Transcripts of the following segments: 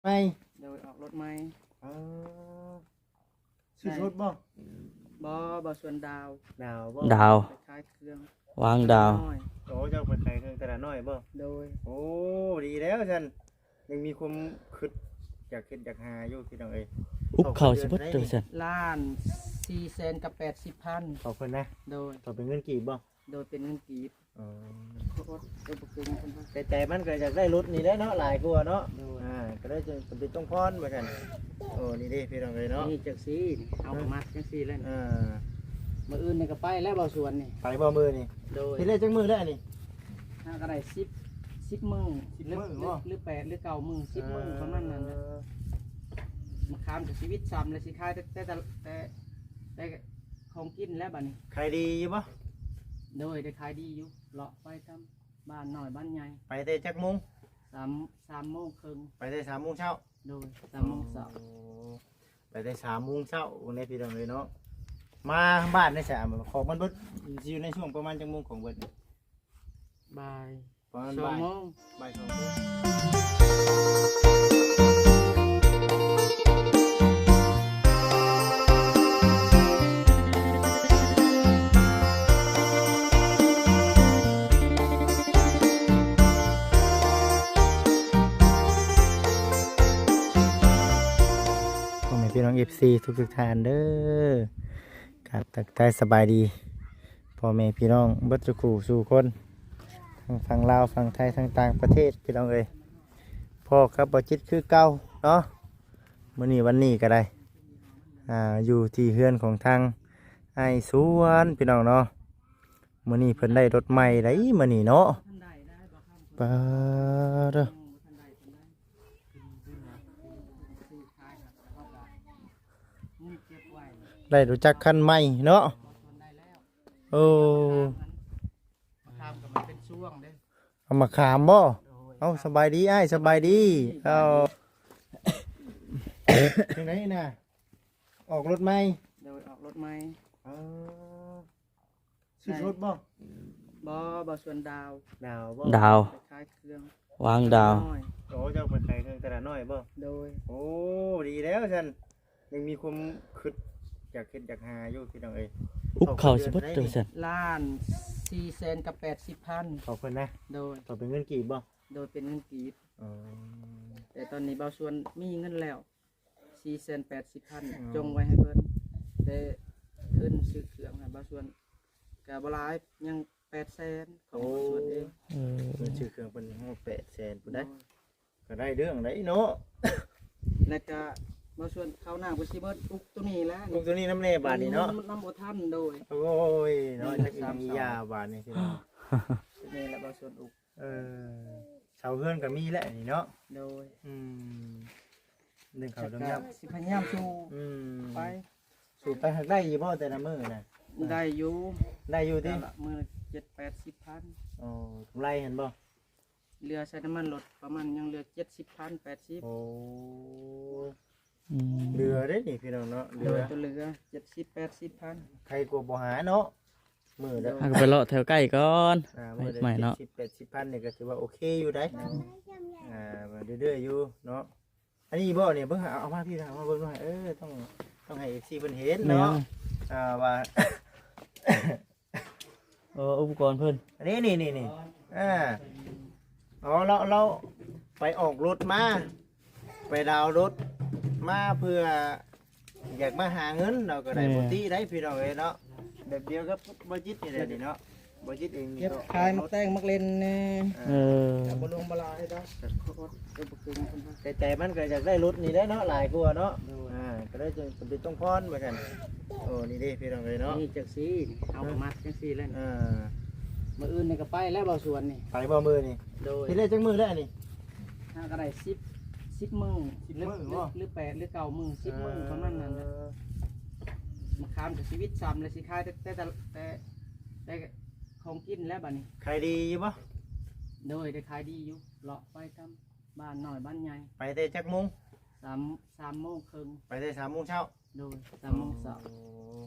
ໃໝ່ ໂດຍ ອອກລົດໃໝ່. ເອີ ຊື້ລົດບໍ່? ບໍ່ ບໍ່ ສ່ວນດາວ ດາວບໍ່? ດາວ ໄປຂາຍເຄື່ອງ ວາງດາວ ນ້ອຍ. ໂອ້ ເຈົ້າໄປຂາຍເຄື່ອງຕະຫຼາດນ້ອຍບໍ່? ໂດຍ. ໂອ້ ດີແລ້ວຊັ້ນ ຍັງມີຄວາມຄິດຢາກເຮັດຢາກຫາຢູ່ ພີ່ນ້ອງເອີຍ. ອຸບເຂົ້າຊິເບິດເດີຊັ້ນ. ລ້ານສີ່ແສນກັບແປດສິບພັນ ຂອງເພິ່ນນະ? ໂດຍ. ເຂົາເປັນເງິນກີບບໍ່? ໂດຍ ເປັນເງິນກີບ. ອໍ ແຕ່ໃຈມັນກໍຢາກໄດ້ລົດນີ້ແຫຼະເນາະ ຫຼາຍກວ່າເນາະ. ໂດຍ. ອ່າ ກໍເລີຍຈຳເປັນຕ້ອງຜ່ອນວ່າຊັ້ນ. ໂອ້ ນີ້ເດ້ພີ່ນ້ອງເອີຍເນາະ ນີ້ຈັ່ງຊີ້ ເຮົາກໍມັກຈັ່ງຊີ້ແຫຼະ. ເອີ ມື້ອື່ນນີ້ກໍໄປແລ້ວ ເບົາສວນນີ້. ໄປບໍ່ມື້ນີ້? ໂດຍ. ເຮັດໄດ້ຈັກມື້ແລ້ວນີ້? ຫາກໍໄດ້ສິບ ສິບມື້ ສິບມື້ບໍ່? ຫຼື ແປດ ຫຼື ເກົ້າມື້ ສິບມື້ ເອີ ປະມານນັ້ນແຫຼະ. ມະຂາມກໍຊິວິດຊຳ ແລະ ຊິຂາຍແຕ່ ແຕ່ ແຕ່ ແຕ່ ຂອງກິນແລ້ວບັດນີ້. ຂາຍດີຢູ່ບໍ່? ໂດຍ ໄດ້ຂາຍດີຢູ່ ເລາະໄປຕາມບ້ານນ້ອຍບ້ານໃຫຍ່. ໄປແຕ່ຈັກໂມງ? ສາມ ສາມໂມງເຄິ່ງ. ໄປແຕ່ສາມໂມງເຊົ້າ? ໂດຍ ສາມໂມງເຊົ້າ. ໂອ້ ໄປແຕ່ສາມໂມງເຊົ້າພຸ້ນເດ້ ພີ່ນ້ອງເອີຍເນາະ. ມາບ້ານໄດ້ສາມ ຂອງມັນເບິດ ຊິຢູ່ໃນຊ່ວງປະມານຈັກໂມງຂອງເບິດ? ບ່າຍ ປະມານ ສອງ ບ່າຍ ໂມງ ບ່າຍສອງໂມງ. ພໍ່ແມ່ພີ່ນ້ອງ ເອັຟຊີ ທຸກໆທ່ານເດີ ກາບທັກທາຍສະບາຍດີ ພໍ່ແມ່ພີ່ນ້ອງເບິດສູ່ຄູ່ສູ່ຄົນ ທັງຝັ່ງລາວ ຝັ່ງໄທ ທັງຕ່າງປະເທດ ພີ່ນ້ອງເອີຍ. ພໍ້ກັບບ່າວຈິດຄືເກົ່າເນາະ ມື້ນີ້ວັນນີ້ກໍໄດ້ ອ່າ ຢູ່ທີ່ເຮືອນຂອງທາງອ້າຍສວນ ພີ່ນ້ອງເນາະ. ມື້ນີ້ເພິ່ນໄດ້ລົດໃໝ່ໄດ໋ມື້ນີ້ເນາະ. ປາດເດີ ໄດ້ລົດຈັກຄັນໃໝ່ເນາະ. ໂອ້ ມະຂາມກໍມັນເປັນຊ່ວງເດ້. ເອົາມະຂາມບໍ່? ໂດຍ. ເອົາ ສະບາຍດີອ້າຍ ສະບາຍດີ. ເອົາ ຈັ່ງໃດນະ? ອອກລົດໃໝ່? ໂດຍ ອອກລົດໃໝ່. ເອີ ຊື້ລົດບໍ່? ບໍ່ ບໍ່ ສ່ວນດາວ ດາວບໍ່? ດາວ ໄປຂາຍເຄື່ອງ ວາງດາວ ນ້ອຍ. ໂອ້ ເຈົ້າໄປຂາຍເຄື່ອງຕະຫຼາດນ້ອຍບໍ່? ໂດຍ. ໂອ້ ດີແລ້ວຊັ້ນ ຍັງມີຄວາມຄິດຢາກເຮັດຢາກຫາຢູ່ ພີ່ນ້ອງເອີຍ. ອຸບເຂົ້າຊິເບິດເດີຊັ້ນ. ລ້ານສີ່ແສນກັບແປດສິບພັນ ຂອງເພິ່ນນະ? ໂດຍ. ເຂົາເປັນເງິນກີບບໍ່? ໂດຍ ເປັນເງິນກີບ. ອໍ ແຕ່ຕອນນີ້ເບົາສວນມີເງິນແລ້ວ ສີ່ແສນແປດສິບພັນ ອໍ ຈົ່ງໄວ້ໃຫ້ເພິ່ນ ແຕ່ທຶນຊື້ເຄື່ອງໃຫ້ເບົາສວນກໍບໍ່ຫຼາຍ ຍັງແປດແສນ ຂອງເບົາສວນເອງ. ໂອ້ ເອີ ເພິ່ນຊື້ເຄື່ອງເພິ່ນຮອດແປດແສນພຸ້ນໃດ໋. ໂດຍ. ກໍໄດ້ເລື່ອງໄດ໋ເນາະ. ແລ້ວກະມາຊວນຄາວໜ້າກໍຊິເບິດອຸກໂຕນີ້ແຫຼະ ອຸກໂຕນີ້ນຳແດ່ບາດນີ້ເນາະ ນຳບໍ່ທັນ. ໂດຍ. ໂອ້ຍເນາະ ຈັກຊິມີຢາບາດນີ້ພີ່ນ້ອງ ນີ້ແຫຼະມາຊວນອຸກ. ເອີ ເສົາເຮືອນກໍມີແຫຼະນີ້ເນາະ. ໂດຍ. ອືມ ໜຶ່ງເຂົ້າໜຶ່ງນ້ຳ ຊິພະຍາຍາມສູ້ ອືມ ໄປ ສູ້ໄປ. ຫາກໄດ້ຢູ່ບໍ່ແຕ່ລະມື້ນະ? ໄດ້ຢູ່ ໄດ້ຢູ່ຕິ ມື້ລະເຈັດແປດສິບພັນ. ອໍ ກຳໄລຫັ້ນບໍ່? ເຫຼືອໃສ່ນ້ຳມັນລົດປະມານຍັງເຫຼືອເຈັດສິບພັນ ແປດສິບ. ໂອ້ ອືມ ເຫຼືອເດ້ນີ້ພີ່ນ້ອງເນາະ ເຫຼືອ ໂດຍ ຕົວເຫຼືອເຈັດສິບແປດສິບພັນ ໃຄກວ່າບໍ່ຫາເນາະ. ມື້ລະ ເຮົາກໍໄປເລາະແຖວໃກ້ກ່ອນ ອ່າ ມື້ລະ ໃໝ່ເນາະ ເຈັດສິບແປດສິບພັນນີ້ກໍຖືວ່າໂອເຄຢູ່ໄດ໋. ອ່າ ເລື້ອຍໆຢູ່ເນາະ. ອັນນີ້ບໍ່ນີ້ ເບິ່ງ ເອົາມາພີ່ ເອົາມາເບິ່ງໜ້ອຍ. ເອີ ຕ້ອງ ຕ້ອງໃຫ້ເອັຟຊີເພິ່ນເຫັນເນາະ ອ່າ ວ່າ ເອີ ອຸປະກອນເພິ່ນ ນີ້ໆໆ ອ່າ ເອົາ ລາວ ລາວໄປອອກລົດມາ ໄປດາວລົດມາເພື່ອຢາກມາຫາເງິນ ລາວກໍໄດ້ ອືມ ບໍ່ຕິໄດ໋ພີ່ນ້ອງເອີຍເນາະ. ແບບດຽວກັບບ່າວຈິດນີ້ແຫຼະນີ້ເນາະ ບ່າວຈິດເອງ ເກັບຂາຍໝາກແຕງໝາກເລັ່ນແດ່. ເອີ ເອີ ກໍບໍ່ລົງບໍ່ຫຼາຍດອກ ແຕ່ໃຈມັນກໍຢາກໄດ້ລົດນີ້ແຫຼະເນາະ ຫຼາຍກວ່າເນາະ. ໂດຍ. ອ່າ ກໍເລີຍຈຳເປັນຕ້ອງຜ່ອນວ່າຊັ້ນ. ໂອ້ ນີ້ເດ້ພີ່ນ້ອງເອີຍເນາະ ນີ້ຈັ່ງຊີ້ ເຮົາກໍມັກຈັ່ງຊີ້ແຫຼະ. ເອີ ມື້ອື່ນນີ້ກໍໄປແລ້ວ ເບົາສວນນີ້. ໄປບໍ່ມື້ນີ້? ໂດຍ. ເຮັດໄດ້ຈັກມື້ແລ້ວອັນນີ້? ຫາກໍໄດ້ສິບ ສິບມື້ ສິບມື້ບໍ່? ຫຼື ແປດ ຫຼື ເກົ້າມື້ ສິບມື້ ເອີ ປະມານນັ້ນແຫຼະ. ມະຂາມກໍຊິວິດຊຳ ແລະ ຊິຂາຍແຕ່ ແຕ່ ແຕ່ ແຕ່ຂອງກິນແລ້ວບັດນີ້. ຂາຍດີຢູ່ບໍ່? ໂດຍ ໄດ້ຂາຍດີຢູ່ ເລາະໄປຕາມບ້ານນ້ອຍບ້ານໃຫຍ່. ໄປແຕ່ຈັກໂມງ? ສາມ ສາມໂມງເຄິ່ງ. ໄປແຕ່ສາມໂມງເຊົ້າ? ໂດຍ ສາມໂມງເຊົ້າ. ໂອ້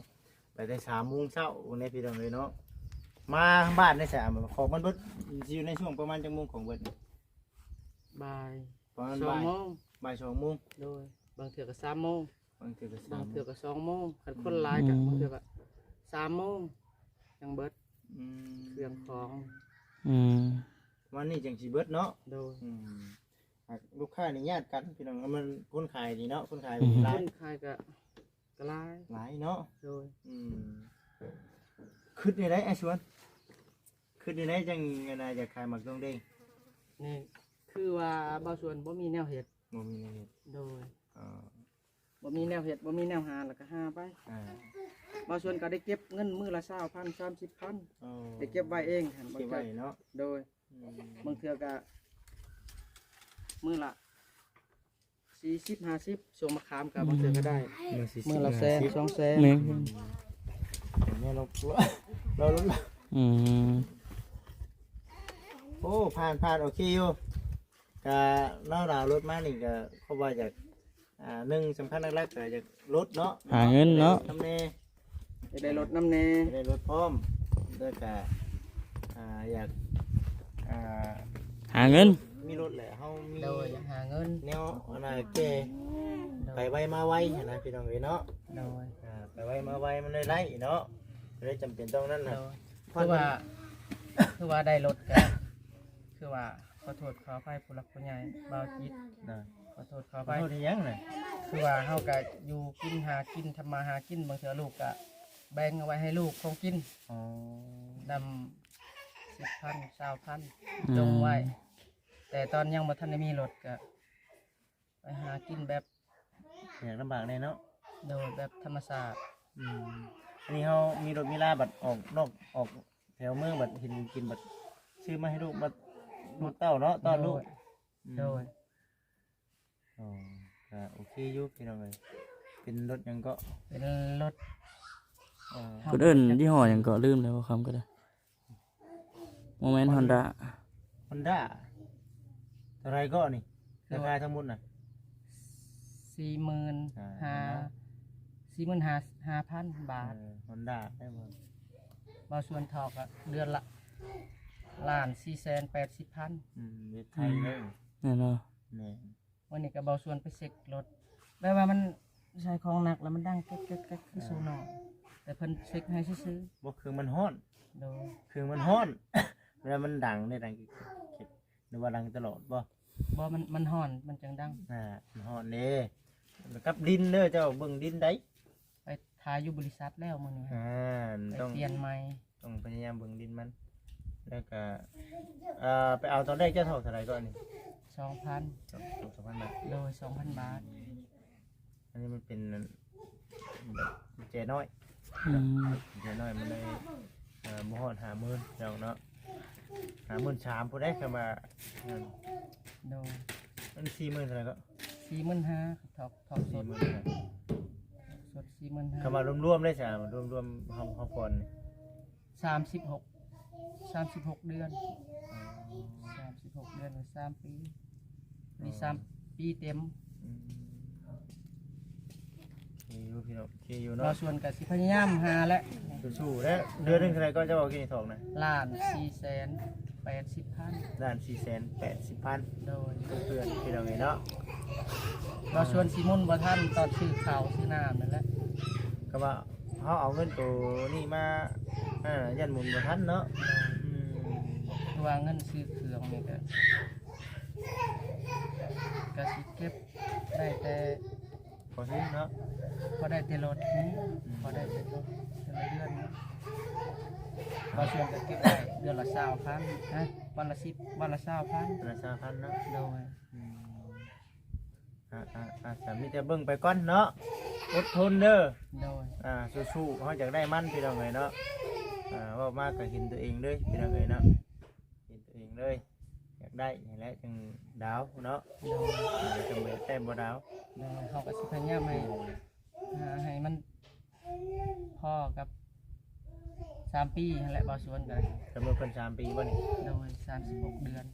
ໄປແຕ່ສາມໂມງເຊົ້າພຸ້ນເດ້ ພີ່ນ້ອງເອີຍເນາະ. ມາບ້ານໄດ້ສາມ ຂອງມັນເບິດ ຊິຢູ່ໃນຊ່ວງປະມານຈັກໂມງຂອງເບິດ? ບ່າຍ ປະມານ ສອງ ບ່າຍ ໂມງ. ບ່າຍສອງໂມງ ໂດຍ ບາງເທື່ອກໍສາມໂມງ ບາງເທື່ອກໍສາມ ບາງເທື່ອກໍສອງໂມງ ຄັນຄົນຫຼາຍກໍ ອືມ ບາງເທື່ອກໍສາມໂມງ ຍັງເບິດ ອືມ ເຄື່ອງຂອງ ອືມ ປະມານນີ້ຈັ່ງຊິເບິດເນາະ ໂດຍ ອືມ ຫາກລູກຄ້ານີ້ຍາດກັນ ພີ່ນ້ອງ ມັນຄົນຂາຍນີ້ເນາະ ຄົນຂາຍ ອືມ ຫຼາຍ ຄົນຂາຍກໍ ກໍຫຼາຍ ຫຼາຍເນາະ ໂດຍ ອືມ ຄິດແນວໃດອ້າຍສວນ ຄິດແນວໃດຈັ່ງອັນນ່າຢາກຂາຍໝາກດົງເດ້ງ ນີ້ຄືວ່າບ່າວສວນບໍ່ມີແນວເຮັດ ບໍ່ມີແນວເຮັດ ໂດຍ ອໍ ບໍ່ມີແນວເຮັດ ບໍ່ມີແນວຫາ ແລ້ວກໍຫາໄປ ອ່າ ບ່າວສວນກໍໄດ້ເກັບເງິນມື້ລະຊາວພັນ ສາມສິບພັນ ອໍ ໄດ້ເກັບໄວ້ເອງຫັ້ນ ເກັບໄວ້ເນາະ ໂດຍ ອືມ ບາງເທື່ອກໍມື້ລະ ສີ່ສິບ ຫ້າສິບ ຊ່ວງມະຂາມກໍບາງເທື່ອກໍໄດ້ ອືມ ມື້ລະແສນ ສອງແສນ ແມ່ນ ອືມ ແມ່ນ ລາວ ລາວ ລາວ ອືມ ໂອ້ ຜ່ານ ຜ່ານ ໂອເຄຢູ່ ກະເນາະ ດາວລົດມານີ້ກະ ເພາະວ່າຢາກ ອ່າ ໜຶ່ງ ສຳຄັນຫຼັກໆ ກະຢາກລົດເນາະ ຫາເງິນເນາະ ນຳແດ່ ຢາກໄດ້ລົດນຳແດ່ ຢາກໄດ້ລົດພ້ອມ ແລ້ວກະ ອ່າ ຢາກ ອ່າ ຫາເງິນ ມີລົດແຫຼະ ເຮົາມີ ໂດຍ ຢາກຫາເງິນ ແນວອັນນ່າແກ່ ໂດຍ ໄປໄວມາໄວຫັ້ນນະ ພີ່ນ້ອງເອີຍເນາະ ໂດຍ ອ່າ ໄປໄວມາໄວ ມັນໄດ້ໄວເນາະ ກໍເລີຍຈຳເປັນຕ້ອງນັ້ນນະ ໂດຍ ຄືວ່າ ຄືວ່າໄດ້ລົດກະ ຄືວ່າ ຂໍໂທດຂໍອະໄພຜູ້ຫຼັກຜູ້ໃຫຍ່ ບ່າວຈິດ ຂໍໂທດຂໍອະໄພ ຂໍໂທດອີ່ຫຍັງນະ ຄືວ່າເຮົາກະຢູ່ກິນຫາກິນ ທຳມາຫາກິນ ບາງເທື່ອລູກກະແບ່ງເອົາໄວ້ໃຫ້ລູກຂອງກິນ ອໍ ນຳ ສິບພັນ ຊາວພັນ ອືມ ລົງໄວ້ ແຕ່ຕອນຍັງບໍ່ທັນໄດ້ມີລົດກະ ໄປຫາກິນແບບ ຍາກລຳບາກແດ່ເນາະ ໂດຍ ແບບທຳມະຊາດ ອືມ ອັນນີ້ເຮົາມີລົດມີລາ ບັດອອກນອກ ອອກແຖວເມືອງ ບັດເຫັນກິນ ບັດຊື້ມາໃຫ້ລູກ ບັດລູກເຕົ້າເນາະ ຕ້ອນລູກ ໂດຍ ອືມ ໂດຍ ອໍ ກະໂອເຄຢູ່ພີ່ນ້ອງເອີຍ ເປັນລົດຫຍັງເກາະ ເປັນລົດ ອໍ ເພິ່ນເອີ້ນຍີ່ຫໍ້ຫຍັງເກາະ ລືມແລ້ວ ຄຳກໍໄດ້ ບໍ່ແມ່ນ ຮອນດ້າ ຮອນດ້າ ເທົ່າໃດເກາະນີ້ ຄືວ່າ ລາຄາທັງໝົດນະ ສີ່ໝື່ນຫ້າ ອ່າ ສີ່ໝື່ນຫ້າ ຫ້າພັນບາດ ເອີ ຮອນດ້າໄດ້ບໍ່ ບ່າວສວນຖອກກະເດືອນລະລ້ານສີ່ແສນແປດສິບພັນ ອືມ ເວັບໄທເລີຍ ອືມ ແມ່ນບໍ່ ແມ່ນ ມື້ນີ້ກໍບ່າວສວນໄປເຊັກລົດ ແບບວ່າມັນໃສ່ຂອງໜັກແລ້ວມັນດັງແກັກໆ ຄື ອ່າ ໂຊນໍ ແຕ່ເພິ່ນເຊັກໃຫ້ຊື່ໆ ບໍ່ ເຄື່ອງມັນຮ້ອນ ໂດຍ ເຄື່ອງມັນຮ້ອນ ເວລາມັນດັງເດ້ ດັງ ຫຼືວ່າດັງຕະຫຼອດບໍ່ ບໍ່ ມັນ ມັນຮ້ອນ ມັນຈັ່ງດັງ ອ່າ ມັນຮ້ອນເດ້ ກັບດິນເດີ ເຈົ້າເບິ່ງດິນໃດ ໄປຖ່າຍຢູ່ບໍລິສັດແລ້ວມື້ນີ້ ອ່າ ໄປປ່ຽນໃໝ່ ຕ້ອງພະຍາຍາມເບິ່ງດິນມັນ ແລ້ວກະ ເອີ ໄປເອົາຕອນແລກເຈົ້າຖອກເທົ່າໃດເກາະນີ້ ສອງພັນ ສອງ ສອງພັນບາດ ໂດຍ ສອງພັນບາດ ອັນນີ້ມັນເປັນແບບກຸນແຈນ້ອຍ ອືມ ກຸນແຈນ້ອຍມັນໄດ້ ເອີ ບໍ່ຮອດຫ້າໝື່ນເຈົ້າເນາະ ຫ້າໝື່ນສາມພຸ້ນເດ້ ຄຳວ່າ ໂດຍ ມັນສີ່ໝື່ນເທົ່າໃດເກາະ ສີ່ໝື່ນຫ້າ ຖອກ ຖອກສົດ ສີ່ໝື່ນຫ້າ ສົດສີ່ໝື່ນຫ້າ ຄຳວ່າລວມໆເດ້ຊະ ລວມໆ ເຮົາ ເຮົາຜ່ອນ ສາມສິບຫົກ ສາມສິບຫົກເດືອນ ອໍ ສາມສິບຫົກເດືອນ ສາມປີ ມີ ອໍ ສາມປີເຕັມ ອືມ ໂອເຄຢູ່ພີ່ນ້ອງ ໂອເຄຢູ່ເນາະ ບ່າວສວນກະຊິພະຍາຍາມຫາແຫຼະ ສູ້ໆແຫຼະ ເດືອນໜຶ່ງເທົ່າໃດກໍຈະເວົ້າກິນຖອກນະ ລ້ານສີ່ແສນແປດສິບພັນ ລ້ານສີ່ແສນແປດສິບພັນ ໂດຍ ທຸກເດືອນພີ່ນ້ອງເອີຍເນາະ ບ່າວສວນຊິໝູນບໍ່ທັນຕອນຊື້ເຂົ້າຊື້ນ້ຳນັ້ນແຫຼະ ກໍວ່າເຮົາເອົາເງິນໂຕນີ້ມາ ອ່າ ຢ້ານໝູນບໍ່ທັນເນາະ ອືມ ເພາະວ່າເງິນຊື້ເຄື່ອງນີ້ກະ ກະຊິເກັບໄດ້ແຕ່ ພໍຊື້ເນາະ ພໍໄດ້ແຕ່ລົດນີ້ ອືມ ພໍໄດ້ແຕ່ລົດແຕ່ລະເດືອນນີ້ ບ່າວສວນກະເກັບໄດ້ເດືອນລະຊາວພັນ ຮະ ວັນລະສິບ ວັນລະຊາວພັນ ວັນລະຊາວພັນເນາະ ໂດຍ ອືມ ອ່າ ອ່າ ອ່າ ສະ ມີແຕ່ເບິ່ງໄປກ່ອນເນາະ ອົດທົນເດີ ໂດຍ ອ່າ ສູ້ໆ ເຮົາຢາກໄດ້ມັນພີ່ນ້ອງເອີຍເນາະ ອ່າ ເວົ້າມາກະເຫັນຕົວເອງເລີຍພີ່ນ້ອງເອີຍເນາະ ເຫັນຕົວເອງເລີຍ ຢາກໄດ້ຫັ້ນແຫຼະ ຈັ່ງດາວເນາະ ໂດຍ ອ່າ ຈັ່ງບໍ່ໄດ້ແຕ້ມບໍ່ດາວ ໂດຍ ເຮົາກະຊິພະຍາຍາມໃຫ້ ອ່າ ໃຫ້ມັນພໍກັບສາມປີຫັ້ນແຫຼະ ບ່າວສວນກະ ກຳນົດເພິ່ນສາມປີບໍ່ນີ້ ໂດຍ ສາມສິບຫົກເດືອນ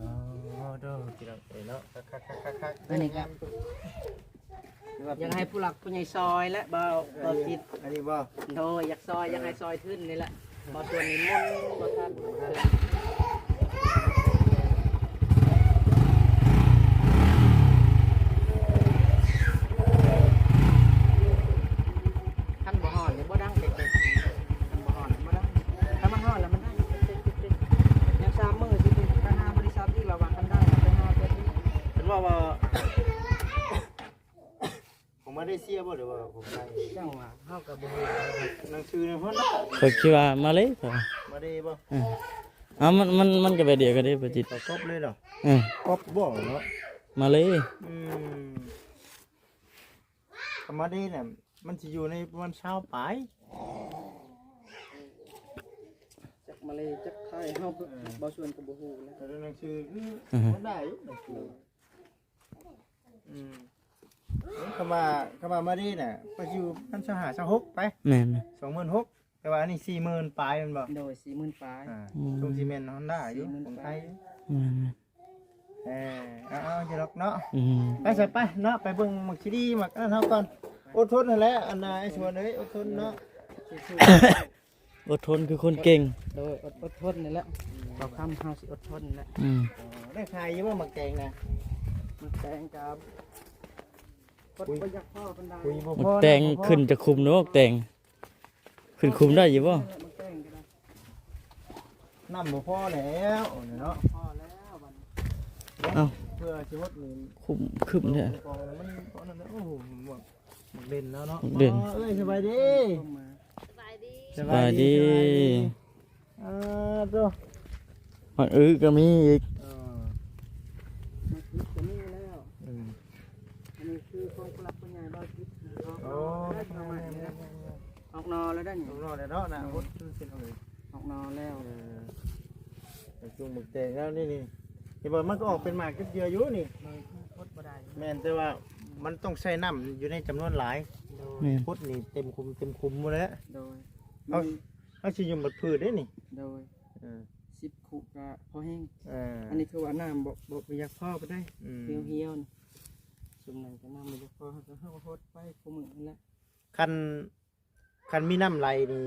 ອໍ ໂດຍ ພີ່ນ້ອງເອີຍເນາະ ຄັກໆໆໆ ອັນນີ້ກະ ຢາກໃຫ້ຜູ້ຫຼັກຜູ້ໃຫຍ່ຊ່ອຍແຫຼະ ບ່າວ ບ່າວຈິດ ອັນນີ້ບໍ່ ໂດຍ ຢາກຊ່ອຍ ເອີ ຢາກໃຫ້ຊ່ອຍທຶນນີ້ແຫຼະ ບ່າວສວນນີ້ໝູນບໍ່ທັນ ບໍ່ທັນ ເອີ ເພາະວ່າ ຂອງມາເລເຊຍບໍ່ ຫຼືວ່າຂອງໄທ? ຈັ່ງວ່າເຮົາກໍບໍ່ຮູ້ ໜັງສືນຳເພິ່ນເນາະ. ຂ້ອຍຄິດວ່າມາເລ ມາເລບໍ່? ເອີ ເອົາ ມັນ ມັນ ມັນກໍແບບດຽວກັນເດ້ ບໍ່ຈິດ ເອົາກັອບເລີຍເນາະ. ເອີ ກັອບບໍ່ເນາະ ມາເລ. ອືມ ຄຳວ່າເດນະ ມັນຊິຢູ່ໃນປະມານຊາວປາຍ. ຈັກມາເລຈັກໄທ ເຮົາ ເອີ ບໍ່ຊວນກໍບໍ່ຮູ້ນະ. ແຕ່ໜັງສື ອືມ ມັນໄດ້ຢູ່ ອືມ ຄຳວ່າ ຄຳວ່າມາເດນະ ກໍຢູ່ປະມານຊາວຫ້າ ຊາວຫົກໄປ. ແມ່ນ ສອງໝື່ນຫົກ ແຕ່ວ່າອັນນີ້ສີ່ໝື່ນປາຍແມ່ນບໍ່? ໂດຍ ສີ່ໝື່ນປາຍ. ອ່າ ອືມ ຊົງຊິແມ່ນຮອນດ້າຢູ່ ສີ່ໝື່ນປາຍ ຂອງໄທ. ແມ່ນໆ ເອີ ເອົາໆ ຢູ່ດອກເນາະ. ອືມ ໄປຊະ ໄປເນາະ ໄປເບິ່ງໝາກຊີດີ ໝາກອັນນັ້ນເຮົາກ່ອນ. ອົດທົນຫັ້ນແຫຼະ ອັນນ່າ ໄອ້ຊວນເອີຍ ອົດທົນເນາະ. ອົດທົນຄືຄົນເກັ່ງ. ໂດຍ ອົດ ອົດທົນນີ້ແຫຼະ ອືມ ເວົ້າຄຳເຮົາຊິອົດທົນນີ້ແຫຼະ. ອືມ ເອີ ໄດ້ຂາຍຢູ່ບໍ່ໝາກແຕງນະ? ໝາກແຕງກໍ ບໍ່ ບໍ່ຢາກພໍປານໃດ ໝາກແຕງຂຶ້ນຈາກຂຸມເນາະ ໝາກແຕງ ຂຶ້ນຂຸມໄດ້ຢູ່ບໍ່? ນ້ຳບໍ່ພໍແລ້ວເນາະ ບໍ່ພໍແລ້ວບັດນີ້. ເອົ້າ ເພື່ອຊິຫົດນີ້ ຂຸມຂຶ້ນແທ້ ມັນ ເພາະນັ້ນແຫຼະ. ໂອ້ໂຫ ໝາກ ໝາກເດັ່ນແລ້ວເນາະ ໝາກເດັ່ນ. ອໍ ເອີຍ ສະບາຍດີ ສະບາຍດີ ສະບາຍດີ ສະບາຍດີ. ອ່າ ໂຕ ໝາກອຶກະມີອີກ. ເອີ ໝາກອຶກະມີແລ້ວ. ອືມ ອັນນີ້ຄືຂອງຜູ້ຫຼັກຜູ້ໃຫຍ່ເວົ້າຈິດ. ອໍ ໄດ້ປະມານນີ້ນະ ອອກໜໍ່ແລ້ວໄດ໋ນີ້ ອອກໜໍ່ແລ້ວເນາະນະ. ໂດຍ ຫົດເປັນເອົາເລີຍ ອອກໜໍ່ແລ້ວ. ເອີ ປະຊຸມໝາກແຕງແລ້ວນີ້ ນີ້ ເຫັນບໍ່ ມັນກໍອອກເປັນໝາກເຈັບເຫຍື່ອຢູ່ນີ້. ໂດຍ ຫົດບໍ່ໄດ້. ແມ່ນ ແຕ່ວ່າມັນຕ້ອງໃຊ້ນ້ຳຢູ່ໃນຈຳນວນຫຼາຍ. ໂດຍ ແມ່ນ ຫົດນີ້ເຕັມຂຸມ ເຕັມຂຸມໝົດແລ້ວ. ໂດຍ ເຮົາ ມັນ ເຮົາຊິຍົມບັດພືດເດ້ນີ້. ໂດຍ ເອີ ສິບຄຸກໍພໍແຮງ. ເອີ ອັນນີ້ຄືວ່ານ້ຳບໍ່ ບໍ່ ບໍ່ຢາກພໍປານໃດ. ອືມ ຫ່ຽວໆ ນີ້ ຊຸມນັ້ນກໍນ້ຳບໍ່ຢາກພໍ ເຮົາກໍ ເຮົາກໍຫົດໄປຄູ່ມື້ຫັ້ນແຫຼະ. ຄັນ ຄັນມີນ້ຳໄຫຼນີ້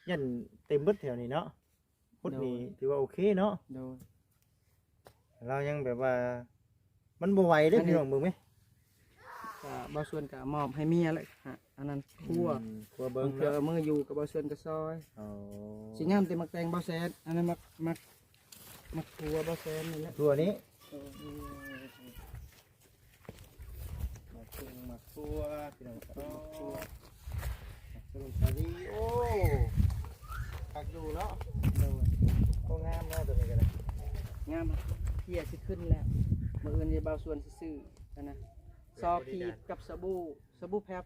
ຢ້ານເຕັມເບິດແຖວນີ້ເນາະ. ໂດຍ ພຸດນີ້ຖືວ່າໂອເຄເນາະ. ໂດຍ ລາວຍັງແບບວ່າ ມັນບໍ່ໄຫວເດ້ ອັນນີ້ ພີ່ນ້ອງເບິ່ງແມ. ກໍບ່າວຊວນກໍມອບໃຫ້ເມຍແຫຼະ ອັນນັ້ນຄົວ. ອືມ ຄົວເບິ່ງເນາະ ບາງເທື່ອເມືອຢູ່ກັບບ່າວຊວນກໍຊ່ອຍ. ອໍ ຊິງາມແຕ່ໝາກແຕງບ່າວແສນ ອັນນັ້ນໝາກ ໝາກ ໝາກຖົ່ວບ່າວແສນນີ້ແຫຼະ ຖົ່ວນີ້. ເອີ ໝາກເຄື່ອງໝາກຄົວ ພີ່ນ້ອງ. ໂອ້ ໝາກເຄື່ອງສາລີ ໂອ້ ຄັກຢູ່ເນາະ. ໂດຍ ໂອ້ ງາມເນາະ ໂຕນີ້ກໍໄດ້ ງາມ. ເພຍຊິຂຶ້ນແລ້ວ ມື້ອື່ນນີ້ບ່າວຊວນຊິຊື້ອັນນະ ຊອກຣີດກັບສະບູ ສະບູແພັດ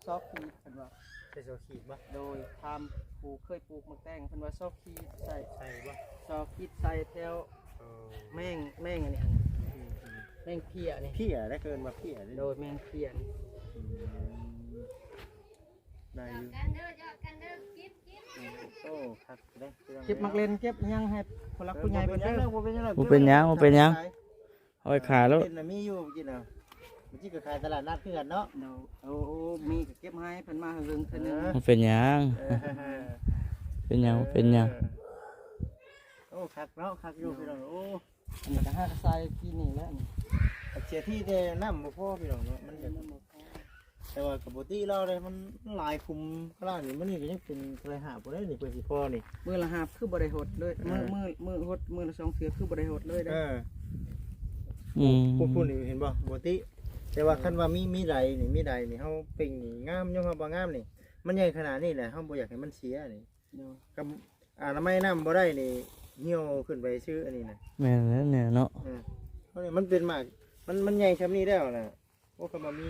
ຊອກຣີດ ເພິ່ນວ່າ ໃສ່ຊອກຣີດບໍ່? ໂດຍ ຖາມຜູ້ເຄີຍປູກໝາກແຕງ ເພິ່ນວ່າຊອກຣີດໃສ່ ໃສ່ບໍ່? ຊອກຣີດໃສ່ແຖວ ເອີ ແມງ ແມງອັນນີ້ຫັ້ນນະ. ອືມໆ ແມງເພຍນີ້ ເພຍໄດ໋ ເອີ້ນວ່າເພຍເດ້. ໂດຍ ແມງເພຍນີ້. ອືມ ໄດ້ຢູ່ ອືມ ໂອ້ ຄັກເດ້. ເກັບໝາກເລັ່ນ ເກັບຫຍັງໃຫ້ຜູ້ຫຼັກຜູ້ໃຫຍ່ເພິ່ນເດີ. ບໍ່ເປັນຫຍັງ ບໍ່ເປັນຫຍັງ ບໍ່ເປັນຫຍັງ. ເອົາໄວ້ຂາຍໂລດ. ເປັນນະ ມີຢູ່ກິນເອົາ ມັນຊິໄປຂາຍຕະຫຼາດນັດຄືກັນເນາະ. ໂດຍ ໂອ້ ໂອ້ ມີກໍເກັບໃຫ້ເພິ່ນມາເບິ່ງເທື່ອໜຶ່ງ. ເອີ ບໍ່ເປັນຫຍັງ ເອີ ເປັນຫຍັງ ບໍ່ເປັນຫຍັງ. ເອີ ໂອ້ ຄັກເນາະ ຄັກຢູ່ ໂດຍ ພີ່ນ້ອງ. ໂອ້ ອັນນີ້ກໍຫາກະໃສ່ປີນີ້ແຫຼະນີ້ ເສຍທີ່ແຕ່ນ້ຳບໍ່ພໍ ພີ່ນ້ອງເນາະ ມັນກໍ ນ້ຳບໍ່ພໍ. ແຕ່ວ່າກໍບໍ່ຕິລາວເດ້ ມັນຫຼາຍຂຸມຂະໜາດນີ້. ມື້ນີ້ກໍຍັງເປັນເທົ່າໃດ ຫາບບໍ່ໄດ້ນີ້ ເພື່ອຊິພໍນີ້. ມື້ລະຫາບຄືບໍ່ໄດ້ຫົດເລີຍ. ເອີ ມື້ ມື້ ມື້ຫົດມື້ລະສອງເທື່ອຄືບໍ່ໄດ້ຫົດເລີຍເດ້. ເອີ ອືມ ພຸ້ນໆ ນີ້ເຫັນບໍ່ ບໍ່ຕິ. ແຕ່ວ່າ ເອີ ຄັນວ່າມີ ມີໄດນີ້ ມີໄດນີ້ ເຮົາເປັ່ງນີ້ງາມ ຍອມຮັບວ່າງາມນີ້. ມັນໃຫຍ່ຂະໜາດນີ້ແຫຼະ ເຮົາບໍ່ຢາກໃຫ້ມັນເສຍນີ້. ໂດຍ ກັບອະນາໄມນ້ຳບໍ່ໄດ້ນີ້ ຫ່ຽວຂຶ້ນໄປຊື່ອັນນີ້ນະ. ແມ່ນແລ້ວແນວເນາະ. ເອີ ເພາະນີ້ມັນເປັນໝາກ ມັນ ມັນໃຫຍ່ຊ່ຳນີ້ແລ້ວນະ. ໂອ້ ຄັນວ່າມີ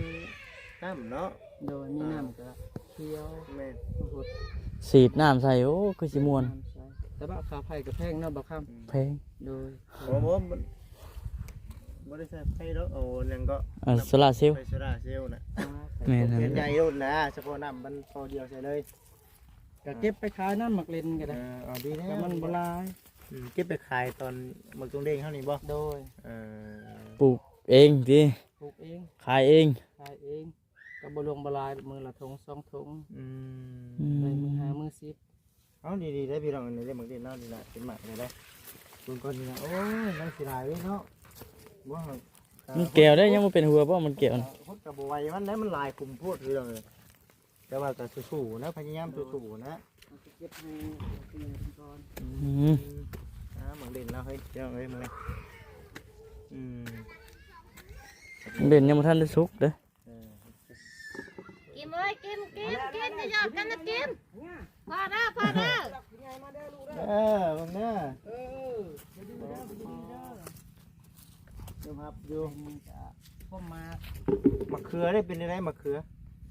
ນ້ຳເນາະ. ໂດຍ ມີນ້ຳ ອ່າ ກໍຂຽວ. ແມ່ນ ຫົດ ສີດນ້ຳໃສ່ ໂອ້ ຄືຊິມ່ວນ. ສີດນ້ຳໃສ່ ແຕ່ວ່າຄ່າໄຟກໍແພງເນາະ ບ່າວຄຳ. ອືມ ແພງ. ໂດຍ ບໍ່ ບໍ່ ມັນບໍ່ໄດ້ໃຊ້ໄຟດອກ ເອົາຫຍັງກໍ ອ່າ ໂຊລາເຊວ ໄຟໂຊລາເຊວນະ. ອ່າ ແມ່ນໆ ໃຫຍ່ໂລດນະ ສະເພາະນ້ຳມັນທໍ່ດຽວໃສ່ເລີຍ. ກໍເກັບໄປຂາຍນຳໝາກເລັ່ນກໍໄດ້. ເອີ ເອົາ ດີແລ້ວ ແຕ່ມັນບໍ່ຫຼາຍ. ອືມ ເກັບໄປຂາຍຕອນໝາກຕົງເດ້ງເຮົານີ້ບໍ່? ໂດຍ ເອີ ປູກເອງຕິ? ປູກເອງ ຂາຍເອງ ຂາຍເອງ ກໍບໍ່ຫຼວງບໍ່ຫຼາຍ ມື້ລະຖົງສອງຖົງ. ອືມ ອືມ ໄດ້ມື້ຫ້າມື້ສິບ. ເອົາ ດີໆ ເດີພີ່ນ້ອງ ອັນນີ້ເດ້ ໝາກເລັ່ນເນາະ ນີ້ນະ ເປັນໝາກນີ້ເດ້ ເບິ່ງກ່ອນນີ້ນະ. ໂອ້ຍ ມັນຊິຫຼາຍເດ້ເນາະ. ບໍ່ ມັນແກວໄດ້ ຍັງບໍ່ເປັນຫົວບໍ່ ມັນແກວນະ. ຫົດກໍບໍ່ໄຫວມັນໄດ້ ມັນຫຼາຍຂຸມໂພດ ພີ່ນ້ອງເອີຍ. ແຕ່ວ່າກໍສູ້ໆນະ ພະຍາຍາມ ໂດຍ ສູ້ໆນະ. ເຮົາຊິເກັບໃຫ້ເພິ່ນກ່ອນ. ອືມ ອືມ ອ່າ ໝາກເລັ່ນລາວເຮີ້ຍ ພີ່ນ້ອງເອີຍ ມາເລີຍ. ອືມ ເບັນຍັງບໍ່ທັນໄດ້ສຸກເດ້. ກິນເອີຍ ກິນ ກິນ ກິນ ຢ່າຫຍອດກັນນະ ກິນ. ພໍແລ້ວ ພໍແລ້ວ. ເອີ ເບິ່ງເດີ. ເອີ ເດີ ເດີ ເດີ ເດີ. ຍອມຮັບຢູ່. ຄວາມໝາກ ໝາກເຂືອເດ້ ເປັນຈັ່ງໃດໝາກເຂືອ?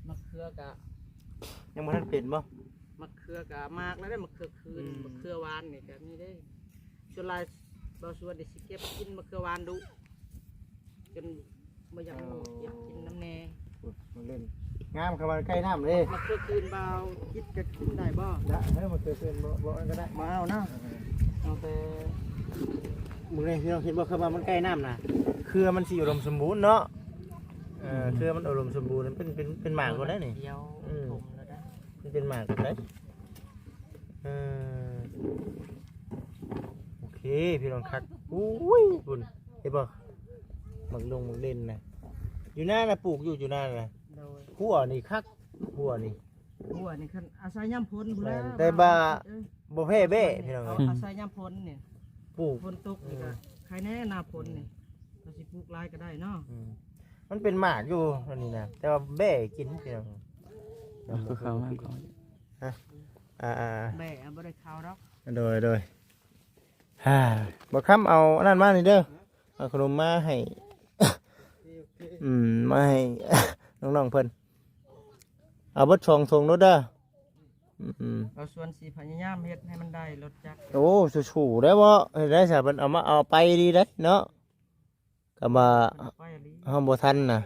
ໝາກເຂືອກະ ຍັງບໍ່ທັນເປັນບໍ່? ໝາກເຂືອກະໝາກແລ້ວເດ້ ໝາກເຂືອຄືນ ອືມ ໝາກເຂືອຫວານນີ້ກະມີເດ້. ສ່ວນຫຼາຍບ່າວສວນນີ້ຊິເກັບກິນໝາກເຂືອຫວານດຸ ຈົນບໍ່ຢາກ ເອີ ເກັບກິນນຳແດ່. ໂອ້ຍ ມັນເຫຼັ້ນງາມ ຄຳວ່າໃກ້ນ້ຳເດ້. ໝາກເຂືອຄືນບ່າວຈິດກະກິນໄດ້ບໍ່? ໄດ້ ເອີ ໝາກເຂືອຄືນບໍ່ ບໍ່ອັນກໍໄດ້ ບໍ່ເອົາເນາະ. ເອີ ເອົາແຕ່ ມື້ນີ້ພີ່ນ້ອງເຫັນບໍ່ ຄຳວ່າມັນໃກ້ນ້ຳນະ ເຂືອມັນຊິອຸດົມສົມບູນເນາະ. ເອີ ອືມ ເຂືອມັນອຸດົມສົມບູນ ເປັນ ເປັນ ເປັນໝາກໂລດໄດ໋ນີ້. ດຽວ ອືມ ຖົມແລ້ວໄດ໋ ມັນເປັນໝາກໂລດໄດ໋. ເອີ ໂອເຄ ພີ່ນ້ອງຄັກ. ໂອ້ຍ ພຸ້ນ ເຫັນບໍ່ ໝາກດົງໝາກເດັ່ນນະ ຢູ່ນານະ ປູກຢູ່ ຢູ່ນານະ. ໂດຍ ຮົ້ວນີ້ຄັກ ຮົ້ວນີ້ ຮົ້ວນີ້ຄັນອາໄສຍາມຝົນພຸ້ນແຫຼະ. ແມ່ນ ແຕ່ວ່າ ເອີ ບໍ່ແພ້ແບ້ ພີ່ນ້ອງເອີຍ. ອາໄສຍາມຝົນນີ້ ປູກ ຝົນຕົກນີ້ກະ ອືມ ໃຄແນ່ ໜ້າຝົນນີ້ ອືມ ກໍຊິປູກຫຼາຍກໍໄດ້ເນາະ. ອືມ ມັນເປັນໝາກຢູ່ອັນນີ້ນະ ແຕ່ວ່າແບ້ກິນ ພີ່ນ້ອງ. ເອົາຄືເຂົ້າມາກ່ອນ ຮະ ອ່າໆ ແບ້ບໍ່ໄດ້ເຂົ້າດອກ. ໂດຍ ໂດຍ. ຮະ ບໍ່ຄຳເອົາອັນນັ້ນມານີ້ເດີ ເອົາຂະໜົມມາໃຫ້ ອືມ ມາໃຫ້ນ້ອງໆເພິ່ນ ເອົາເບິດສອງຖົງໂລດເດີ. ອືມໆ ເອົາ ສວນຊິພະຍາຍາມເຮັດໃຫ້ມັນໄດ້ລົດຈັກ. ໂອ້ ສູ້ໆໄດ້ບໍ່ ເຮັດໄດ້ຊະ ເພິ່ນເອົາມາ ເອົາໄປດີໄດ໋ເນາະ. ກໍວ່າ ໄປອີ່ຫຼີ ເຮົາບໍ່ທັນນະ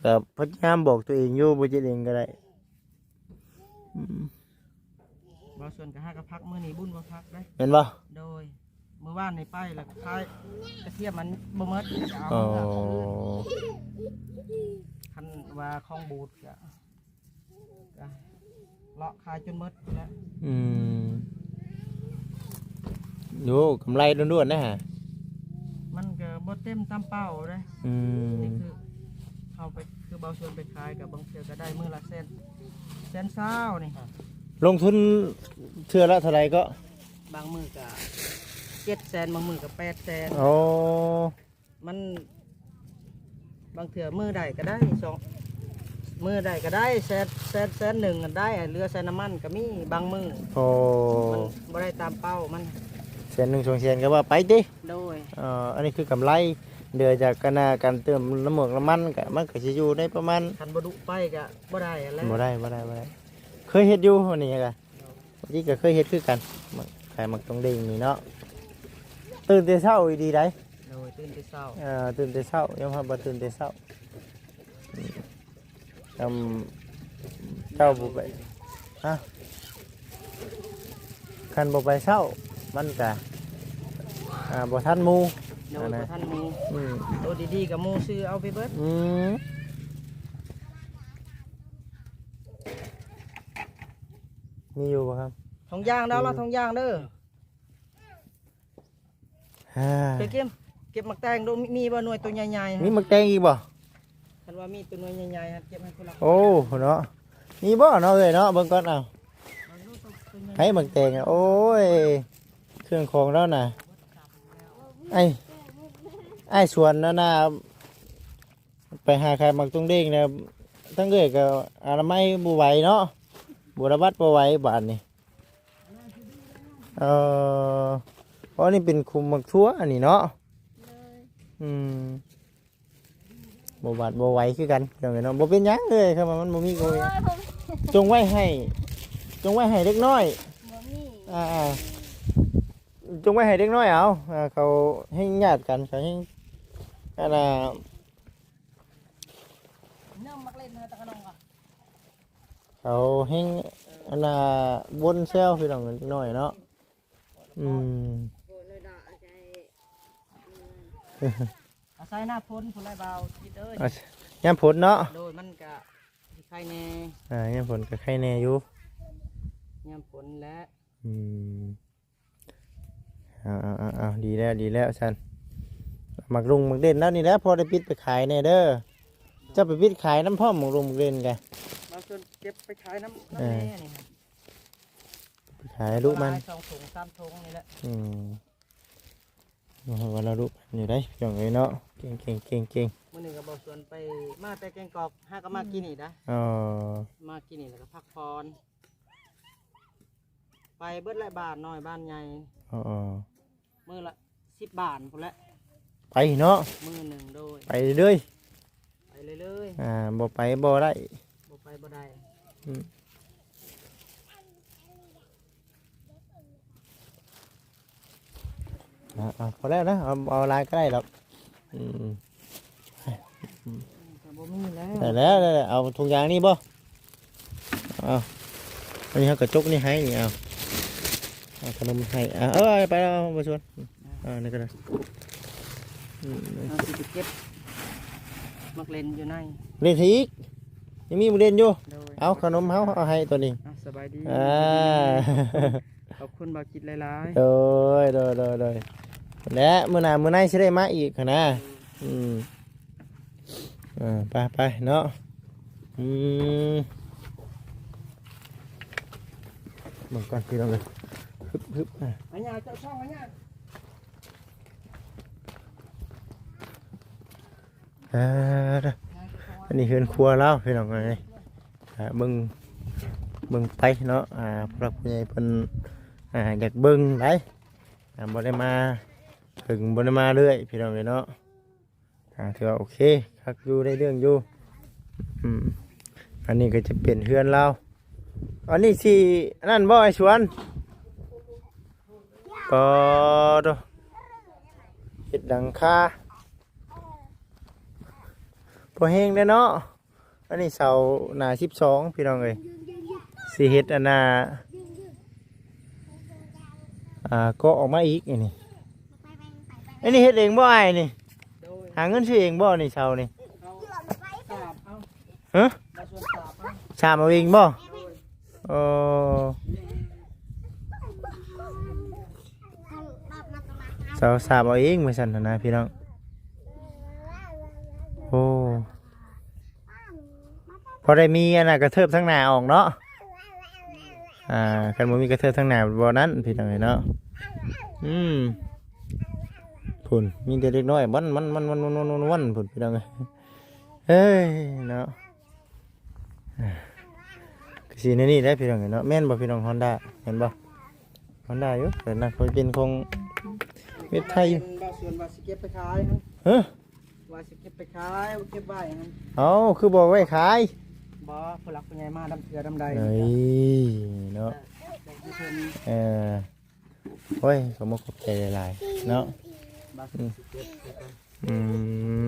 ກໍພະຍາຍາມບອກຕົວເອງຢູ່ ບໍ່ເຮັດເອງກໍໄດ້. ອືມ ບ່າວສວນກໍຫາກໍພັກ ມື້ນີ້ບຸນບໍ່ພັກເດ້ ແມ່ນບໍ່? ໂດຍ ມື້ວານນີ້ໄປແລ້ວກໍຂາຍກະທຽມມັນບໍ່ໝົດ ກໍເອົາ ອໍ ເມືອຄືນ. ຄັນວ່າຂອງບູດກໍ ກະເລາະຂາຍຈົນໝົດແຫຼະ. ອືມ ໂອ້ ກຳໄລລ້ວນໆນະຫະ. ມັນກະບໍ່ເຕັມຕາມເປົ້າເດ້. ອືມ ນີ້ຄືເຮົາໄປ ຄືບ່າວສວນໄປຂາຍ ກະບາງເທື່ອກະໄດ້ມື້ລະແສນ ແສນຊາວນີ້. ລົງທຶນເທື່ອລະເທົ່າໃດເກາະ? ບາງມື້ກະເຈັດແສນ ບາງມື້ກະແປດແສນ. ໂອ້ ມັນບາງເທື່ອມື້ໃດກໍໄດ້ ສອງ ມື້ໃດກໍໄດ້ແສນ ແສນ ແສນໜຶ່ງໄດ້ ເຫຼືອໃສ່ນ້ຳມັນກໍມີບາງມື້. ໂອ້ ມັນບໍ່ໄດ້ຕາມເປົ້າມັນ ແສນໜຶ່ງ ສອງແສນກໍວ່າໄປຕິ. ໂດຍ ເອີ ອັນນີ້ຄືກຳໄລ ເຫຼືອຈາກການ ການເຕີມນ້ຳມັນ ນ້ຳມັນກໍ ມັນກໍຊິຢູ່ໃນປະມານ ຄັນບໍ່ດຸໄປກໍບໍ່ໄດ້ຫັ້ນແຫຼະ. ບໍ່ໄດ້ ບໍ່ໄດ້ ບໍ່ໄດ້ ເຄີຍເຮັດຢູ່ອັນນີ້ກະ ໂດຍ ທີ່ກໍເຄີຍເຮັດຄືກັນ ມາຂາຍໝາກຕົງເດ້ງນີ້ເນາະ. ຕື່ນແຕ່ເຊົ້າອີ່ຫຼີໃດ໋. ໂດຍ ຕື່ນແຕ່ເຊົ້າ. ເອີ ຕື່ນແຕ່ເຊົ້າ ຍອມຮັບວ່າຕື່ນແຕ່ເຊົ້າ. ອືມ ເຈົ້າບໍ່ໄປ ຮະ ຄັນບໍ່ໄປເຊົ້າ ມັນກະ ອ່າ ບໍ່ທັນໝູ່. ໂດຍ ຫັ້ນນະ ບໍ່ທັນໝູ່. ອືມ ໂຕດີໆກໍໝູ່ຊື້ເອົາໄປເບິດ. ອືມ ມີຢູ່ບໍ່ຄັບ? ຖົງຢາງເດີ ລະຖົງຢາງເດີ. ເອີ ເກັບ ເກັບໝາກແຕງດູ ມີ ມີບໍ່ໜ່ວຍໂຕໃຫຍ່ໆ? ມີໝາກແຕງອີກບໍ່? ຄັນວ່າມີໂຕໜ່ວຍໃຫຍ່ໆ ເກັບໃຫ້ຄົນລະ. ໂອ້ ເນາະ ມີບໍ່ເນາະເອີຍເນາະ? ເບິ່ງກ່ອນ ເອົາ ໃຫ້ໝາກແຕງ. ໂອ້ຍ ເຄື່ອງຂອງລາວນະ ໄອ້ ໄອ້ສວນນັ້ນນະ ໄປຫາຂາຍໝາກຕົງເດ້ງນະ ທັງເອື້ອຍກໍອະນາໄມບໍ່ໄຫວເນາະ ບໍ່ລະບັດບໍ່ໄຫວບາດນີ້. ເອີ ເພາະນີ້ເປັນຂຸມໝາກຖົ່ວອັນນີ້ເນາະ. ໂດຍ ອືມ ບໍ່ບາດບໍ່ໄຫວຄືກັນ ພີ່ນ້ອງເອີຍເນາະ. ບໍ່ເປັນຫຍັງເອີຍ ຄຳວ່າມັນບໍ່ມີກໍບໍ່ເປັນຫຍັງ. ໂອ້ຍ ຈົງໄວ້ໃຫ້ ຈົງໄວ້ໃຫ້ເດັກນ້ອຍ. ບໍ່ມີ ອ່າໆ ຈົງໄວ້ໃຫ້ເດັກນ້ອຍເອົາ. ອ່າ ເຂົາແຮ່ງຍາດກັນ ເຂົາແຮ່ງ ອັນນ່າ ເນີມມັກເຫຼັ້ນເຮົາຕະກະນອງກໍ ເຂົາແຮ່ງ ອັນນ່າ ວົນແຊວ ພີ່ນ້ອງເອີຍ ເດັກນ້ອຍເນາະ. ອືມ ອາໄສໜ້າຝົນພຸ້ນແຫຼະບ່າວຈິດເອີຍ. ອາ ຍາມຝົນເນາະ. ໂດຍ ມັນກະຊິໄຄແດ່. ອ່າ ຍາມຝົນກະໄຄແດ່ຢູ່ ຍາມຝົນແຫຼະ. ອືມ ເອົາໆໆ ດີແລ້ວ ດີແລ້ວຊັ້ນ. ໝາກລຸງໝາກເດັ່ນແລ້ວນີ້ແຫຼະ ພໍໄດ້ປິດໄປຂາຍແດ່ເດີ. ເຈົ້າໄປປິດຂາຍນຳພ້ອມ ໝາກລຸງໝາກເດັ່ນກະ ມາເຊີນເກັບໄປຂາຍນຳ ນຳ ເອີ ແດ່ນີ້ ໄປຂາຍໃຫ້ລູກມັນ ຫຼາຍສອງຖົງສາມຖົງນີ້ແຫຼະ. ອືມ ໂອ້ໂຫ ວັນລະລຸພັນຢູ່ໄດ໋ ພີ່ນ້ອງເອີຍເນາະ. ເກັ່ງໆໆໆ ມື້ນີ້ກໍບໍ່ຊວນໄປ ມາແຕ່ແກງກອກ ຫາກໍມາກິນນີ້ໄດ໋. ອໍ ມາກິນນີ້ແລ້ວກໍພັກຜ່ອນ ໄປເບິດແຫຼະ ບ້ານນ້ອຍບ້ານໃຫຍ່. ອໍໆ ມື້ລະສິບບ້ານພຸ້ນແຫຼະ ໄປເນາະ ມື້ໜຶ່ງ. ໂດຍ ໄປເລື້ອຍໆ ໄປເລື້ອຍໆ. ອ່າ ບໍ່ໄປບໍ່ໄດ້ ບໍ່ໄປບໍ່ໄດ້. ອືມ ອ່າ ອ່າ ພໍແລ້ວນະ ເອົາ ເອົາຫຼາຍກໍໄດ້ດອກ. ອືມ ກໍບໍ່ມີແລ້ວ ໄດ້ແລ້ວ ໄດ້ແລ້ວ. ເອົາຖົງຢາງນີ້ບໍ່? ເອົາ ອັນນີ້ເຮົາກະຈົກນີ້ໃຫ້ນີ້. ເອົາ ເອົາຂະໜົມໃຫ້. ອ່າ ເອີ ໄປແລ້ວ ບໍ່ຊວນ. ອ່າ ນີ້ກໍໄດ້. ອືມ ເຮົາຊິໄປເກັບໝາກເລັ່ນຢູ່ໃນ ເລ່ນໃຫ້ອີກ ຍັງມີໝາກເລັ່ນຢູ່. ໂດຍ ເອົາຂະໜົມເຮົາເອົາໃຫ້ຕົວນີ້. ອ່າ ສະບາຍດີ ອ່າ ຂອບຄຸນບ່າວຈິດຫຼາຍໆ. ໂດຍ ໂດຍ ໂດຍ ໂດຍ. ແລະ ມື້ໜ້າມື້ໃນຊິໄດ້ມາອີກຫັ້ນນະ. ອືມ ເອີ ໄປໆ ເນາະ. ອືມ ເບິ່ງກ່ອນພີ່ນ້ອງເອີຍ. ຮຶບໆ ອ່າ ອັນຍາເຈົ້າຊ່ອງອັນຍາ. ອ່າ ອັນນີ້ເຮືອນຄົວລາວພີ່ນ້ອງເອີຍ. ອ່າ ເບິ່ງ ເບິ່ງໄປເນາະ. ອ່າ ຜູ້ຫຼັກຜູ້ໃຫຍ່ເພິ່ນ ອ່າ ຢາກເບິ່ງໄດ໋. ອ່າ ບໍ່ໄດ້ມາເຖິງ ບໍ່ໄດ້ມາເລື້ອຍພີ່ນ້ອງເອີຍເນາະ. ອ່າ ຖືວ່າໂອເຄ ຄັກຢູ່ ໄດ້ເລື່ອງຢູ່. ອືມ ອັນນີ້ກໍຈະເປັນເຮືອນລາວ. ອັນນີ້ຊິອັນນັ້ນບໍ່ ອ້າຍສວນ? ປາໂທ້ ເຮັດຫຼັງຄາ ພໍແຮງແດ່ເນາະ. ອັນນີ້ເສົາໜາສິບສອງ ພີ່ນ້ອງເອີຍ ຊິເຮັດອັນນ່າ ອ່າ ກໍອອກມາອີກ. ອັນນີ້ ອັນນີ້ເຮັດເອງບໍ່ອ້າຍນີ້? ໂດຍ ຫາເງິນຊື້ເອງບໍ່ນີ້ ເສົານີ້? ເອົາສາບເອົາ ຮະ? ມາຊວນສາບເອົາ ສາບເອົາເອງບໍ່? ໂດຍ ໂອ້ ເສົາສາບເອົາເອງວ່າຊັ້ນນະ ພີ່ນ້ອງ. ໂອ້ ພໍໄດ້ມີອັນນ່າກະເທີບທາງໜ້າອອກເນາະ. ອ່າ ຄັນບໍ່ມີກະເທີບທາງໜ້າບໍ່ນັ້ນ ພີ່ນ້ອງເອີຍເນາະ. ອືມ ພຸ້ນ ມີແຕ່ເດັກນ້ອຍ ວັນໆໆໆ ພຸ້ນ ພີ່ນ້ອງເອີຍ. ເອີຍ ເນາະ ກະຊິແນວນີ້ແຫຼະ ພີ່ນ້ອງເອີຍເນາະ. ແມ່ນບໍ່ພີ່ນ້ອງ ຮອນດ້າ ແມ່ນບໍ່? ຮອນດ້າຢູ່ ແຕ່ນັ້ນເປັນຂອງເວັບໄທຢູ່. ບ່າວສວນວ່າຊິເກັບໄປຂາຍຫັ້ນ ຮະ? ວ່າຊິເກັບໄປຂາຍ ເກັບໄວ້ຫັ້ນ. ເອົ້າ ຄືບໍ່ໄວ້ຂາຍ? ບໍ່ ຜູ້ຫຼັກຜູ້ໃຫຍ່ມານຳເທື່ອນຳໃດ. ເອີຍ ເນາະ ເອີ ໂອ້ຍ ຂໍຂອບໃຈຫຼາຍໆ ເນາະ. ອືມ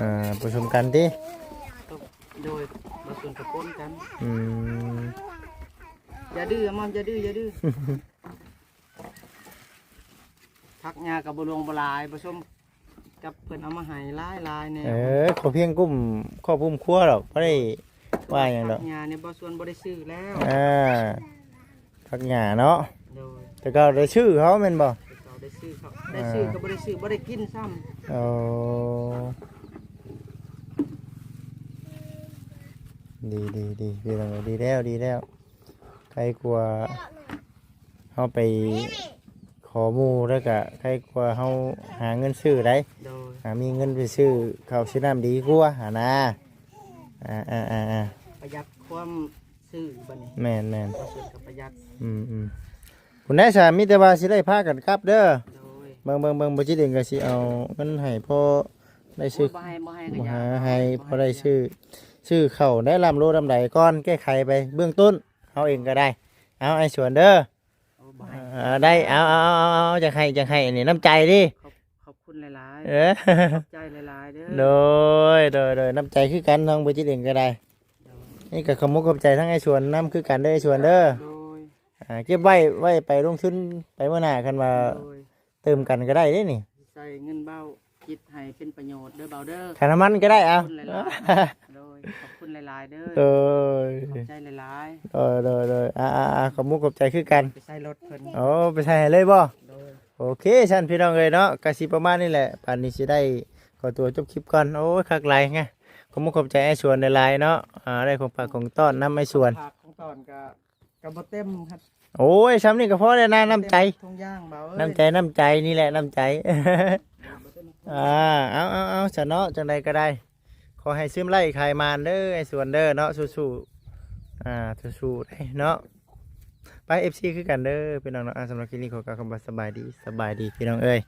ອ່າ ປະຊຸມກັນຕິ? ໂດຍ ປະຊຸມກັນ ອືມ ຢ່າດື້ ອາມອນ ຢ່າດື້ ຢ່າດື້. ຜັກຫຍ້າກໍບໍ່ຫຼວງບໍ່ຫຼາຍ ປະສົມກັບເພິ່ນເອົາມາໃຫ້ຫຼາຍໆແນ່. ເອີ ຂໍພຽງກຸ້ມຄອບຄຸມຄົວດອກ ບໍ່ໄດ້ວ່າຫຍັງດອກ. ຜັກຫຍ້ານີ້ບໍ່ ສວນບໍ່ໄດ້ຊື້ແລ້ວ. ອ່າ ຜັກຫຍ້າເນາະ. ໂດຍ ແຕ່ເກົ່າໄດ້ຊື້ເຂົາແມ່ນບໍ່? ແຕ່ເກົ່າໄດ້ຊື້ເຂົາ ໄດ້ຊື້ກໍບໍ່ໄດ້ຊື້ ບໍ່ໄດ້ກິນຊ້ຳ. ໂອ້ ດີໆໆ ພີ່ນ້ອງເອີຍ ດີແລ້ວ ດີແລ້ວ. ໄຄກວ່າເຮົາໄປຂໍໝູ່ ແລ້ວກະໄຄກວ່າເຮົາຫາເງິນຊື້ໄດ໋. ໂດຍ ຫາມີເງິນໄປຊື້ເຂົ້າຊື້ນ້ຳດີກວ່າຫັ້ນນາ. ອ່າໆໆໆ ປະຢັດຄວາມຊື້ບັດນີ້. ແມ່ນໆ ປະຢັດ. ອືມໆ ພຸ້ນແຫຼະຊະ ມີແຕ່ວ່າຊິໄດ້ພາກັນກັບເດີ. ໂດຍ ເບິ່ງໆໆ ບໍ່ຈິດເອງກໍຊິເອົາເງິນໃຫ້ພໍໄດ້ຊື້. ໂອ້ຍ ບໍ່ໃຫ້ ບໍ່ໃຫ້ກໍຢ່າ ໃຫ້ພໍໄດ້ຊື້ ຊື້ເຂົ້າໄດ້ລຳໂລລຳໄລກ່ອນ ແກ້ໄຂໄປເບື້ອງຕົ້ນ ເຮົາເອງກໍໄດ້. ເອົາ ອ້າຍສວນເດີ. ໂອ້ ບໍ່ໃຫ້ ເອີ ໄດ້ ເອົາໆໆໆ ຢາກໃຫ້ ຢາກໃຫ້ ອັນນີ້ນ້ຳໃຈເດ້. ຂອບ ຂອບຄຸນຫຼາຍໆ ເອີ ຂອບໃຈຫຼາຍໆເດີ. ໂດຍ ໂດຍ ໂດຍ ນ້ຳໃຈຄືກັນ ນ້ອງບໍ່ຈິດເອງກໍໄດ້. ໂດຍ ນີ້ກໍຂອບມຸກຂອບໃຈທັງອ້າຍສວນນຳຄືກັນເດີ ອ້າຍສວນເດີ. ໂດຍ ອ່າ ເກັບໄວ້ ໄວ້ໄປລົງທຶນໄປມື້ໜ້າ ຄັນວ່າ ໂດຍ ຕື່ມກັນກໍໄດ້ເດ້ນີ້. ໃຊ້ເງິນເບົາ ຄິດໃຫ້ເປັນປະໂຫຍດເດີເບົາເດີ. ຄ່ານ້ຳມັນກໍໄດ້ ເອົາ ຂອບຄຸນຫຼາຍໆ ໂດຍ ຂອບຄຸນຫຼາຍໆເດີ. ໂດຍ ຂອບໃຈຫຼາຍໆ. ໂດຍ ໂດຍ ໂດຍ ອ່າໆໆ ຂອບມຸກຂອບໃຈຄືກັນ. ໄປໃສ່ລົດເພິ່ນ. ໂອ້ ໄປໃສ່ໃຫ້ເລີຍບໍ່? ໂດຍ ໂອເຄ ຊັ້ນພີ່ນ້ອງເອີຍເນາະ ກະຊິປະມານນີ້ແຫຼະ. ປານນີ້ຊິໄດ້ຂໍຕົວຈົບຄລິບກ່ອນ. ໂອ້ຍ ຄັກຫຼາຍງະ ຂອບມຸກຂອບໃຈອ້າຍສວນຫຼາຍໆເນາະ. ອ່າ ໄດ້ຂອງຝາກຂອງຕ້ອນນຳອ້າຍສວນ. ຂອງຝາກຂອງຕ້ອນກະ ກໍບໍ່ເຕັມຄັບ ໂອ້ຍ ຊ່ຳນີ້ກໍພໍແລ້ວນະ ນ້ຳໃຈ ທຸງຢາງເບົາເອີຍ ນ້ຳໃຈ ນ້ຳໃຈ ນີ້ແຫຼະ ນ້ຳໃຈ ອ່າ ເອົາ ເອົາ ເອົາ ຊະເນາະ ຈັ່ງໃດກໍໄດ້ ຂໍໃຫ້ຊຶມໄລ່ຂາຍໝານເດີ ໄອ້ສວນເດີເນາະ ສູ້ໆ ອ່າ ສູ້ໆເນາະ ໄປ ເອັຟຊີ ຄືກັນເດີພີ່ນ້ອງເນາະ ອ່າ ສຳລັບຄລິບນີ້ຂໍກ່າວຄຳວ່າສະບາຍດີ ສະບາຍດີພີ່ນ້ອງເອີຍ.